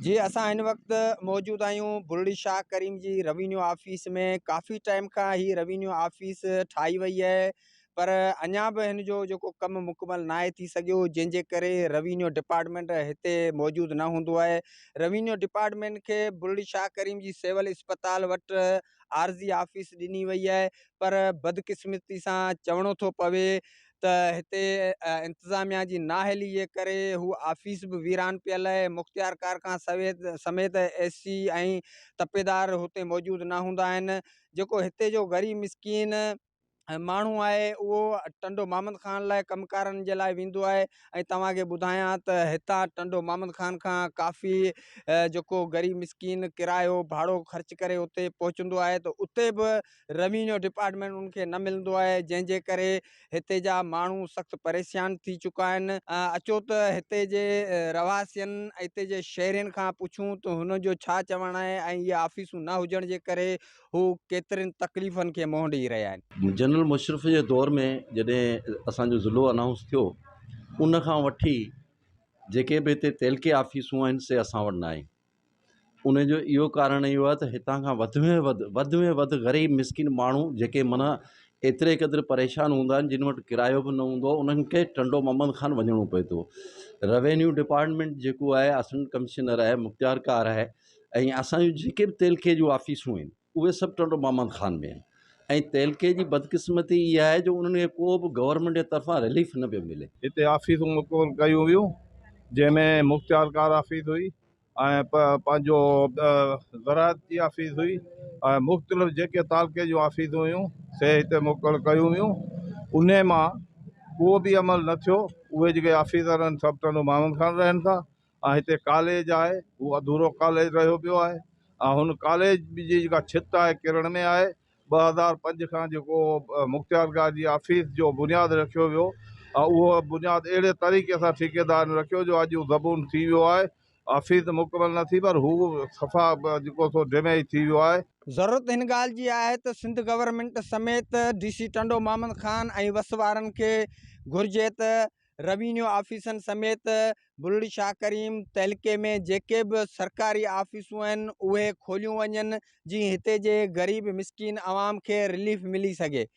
جي اسان هن وقت موجود آهيون بلڙي شاهه ڪريم جي روينيو آفيس ۾ ڪافي ٽائيم کان هي روينيو آفيس ٺاهي وئي آهي پر اڃا به هن جو جيڪو ڪم مڪمل ناهي ٿي سگهيو جنهن جي ڪري روينيو ڊپارٽمينٽ هتي موجود نه هوندو آهي روينيو ڊپارٽمينٽ کي بلڙي شاهه ڪريم جي سول اسپتال وٽ عارضي آفيس ڏني وئي آهي پر بدقسمتي سان چوڻو ٿو پوي ته هتي انتظاميا جي نااهلي جي ڪري هو آفيس به ويران پيل آهي مختيارڪار کان سميت ايس سي ۽ تپيدار هتي موجود نه هوندا آهن جيڪو هتي جو غريب مسڪين ماڻهو آهي اهو ٽنڊو محمد خان لاء ڪم ڪارن جي لاء ويندو آهي ۽ توهان کي ٻڌايان ته هتان ٽنڊو محمد خان کان ڪافي جيڪو غريب مسڪين ڪرايو ڀاڙو خرچ ڪري اتي پهچندو آهي ته اتي به روينيو ڊپارٽمينٽ ان کي نه ملندو آهي جنهن جي ڪري هتي جا ماڻهو سخت پريشان ٿي چڪا آهن اچو ته هتي جي رهواسين هتي جي شهرين کان پڇون ته هنن جو ڇا چوڻ آهي ۽ اهي آفيسون نه هجڻ جي ڪري هو ڪيترين تڪليفن کي منهن ڏئي رهيا آهن. جنرل مشرف جي دور ۾ جڏهن اسان جو ضلعو انائونس ٿيو ان کان وٺي جيڪي به هتي تعلقي آفيسون آهن سي اسان وٽ نه آهن ان جو اهو ڪارڻ اهو آهي ته هتان کان وڌ ۾ وڌ وڌ ۾ وڌ غريب مسڪين ماڻهو جيڪي معنيٰ ايتري قدر پريشان هوندا آهن جن وٽ ڪرايو به نه هوندو آهي انهن کي ٽنڊو محمد خان وڃڻو پئي ٿو روينيو ڊپارٽمينٽ جيڪو آهي اسسٽنٽ ڪمشنر آهي مختيار ڪار آهي ۽ اسانجون جيڪي به تعلقي جون آفيسون آهن اهي سڀ ٽنڊو محمد خان ۾ آهن ۽ تعلقي جي بدقسمتي اها آهي جو انهن کي ڪو به گورنمينٽ جي طرفان رليف نه پيو ملي. هتي آفيسون مقرر ڪيون ويون جنهن ۾ مختيارڪار آفيس هئي ۽ پنهنجو زراعت جي آفيس هئي ۽ مختلف جيڪي تعلقي جون آفيسون هيون سي هتي مقرر ڪيون ويون انهي مان ڪو به عمل نه ٿيو اهي جيڪي آفيسر آهن سڀ ٽنڊو محمد خان رهن ٿا ۽ هتي ڪاليج آهي هو اڌورو ڪاليج رهيو پيو آهي ۽ هن ڪاليج جي جيڪا ڇت آهي ڪرڻ ۾ آهي 2005 کان جيڪو مختيارڪار جي آفيس جو بنياد رکيو ويو ۽ اهو بنياد اهڙي طريقي سان ٺيڪيدارن رکيو جو اڄ اهو زبون ٿي ويو آهي آفيس ته مڪمل نه ٿي پر هو صفا جيڪو سو ڊيميج ٿي ويو آهي. ضرورت هن ڳالهه جي آهي ته سنڌ گورنمينٽ سميت ڊي سي ٽنڊو محمد خان ۽ وس وارن کي گهرجي ته روينيو آفيسن سميت بلڙي شاهه ڪريم تعلقي ۾ جيڪي به سرڪاري آفيسون آهن اهي کوليون وڃن جيئن هتي جي غريب مسڪين عوام کي رليف ملي سگهي.